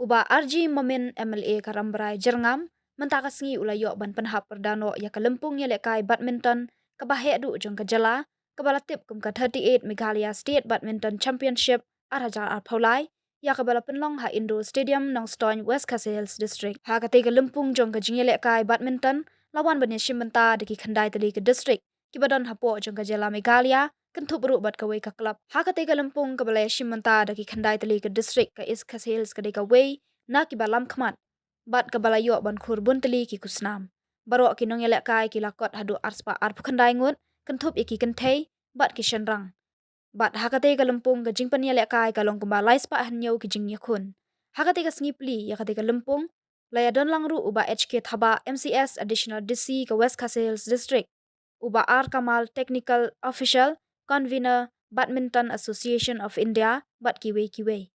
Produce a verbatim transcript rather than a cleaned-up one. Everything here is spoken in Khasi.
U Bah R G Momin, M L A ka Rambrai Jyrngam, mynta ka sngi u la ïoh ban pynhap pyrda noh ïa ka lympung ïalehkai badminton kaba heh duh jong ka jylla, kaba la tip kum ka thirty-eight Meghalaya State Badminton Championship ar hajar arphew lai, ïa kaba la pynlong ha Indoor Stadium, Nongstoiñ, West Khasi Hills District. Ha katei ka lympung jong ka jingïalehkai badminton la wan ban ïashim bynta da ki khyndai tylli ka district kiba don hapoh jong ka jylla Meghalaya, kynthup ruh bad kawei ka club. Ha katei ka lympung kaba la ïashim bynta da ki khyndai tylli ka district, ka East Khasi Hills ka dei kawei na kiba lam khmat, bad kaba la ïoh ban khur bun tylli ki khusnam. Baroh ki nongïalehkai ki la kot haduh arspah arphew khyndai ngut, kynthup ïa ki kynthei bad ki shynrang. Bad ha katei ka lympung ka jingpynïalehkai ka long kumba laispah hynñiew ki jingïakhun. Ha katei ka sngi plie ïa katei ka lympung, la ïadon lang ruh u Bah H K Thabah, M C S, Additional D C ka West Khasi Hills District, u Bah R Kamal, Technical Official, Convener, Badminton Association of India, bad kiwei kiwei.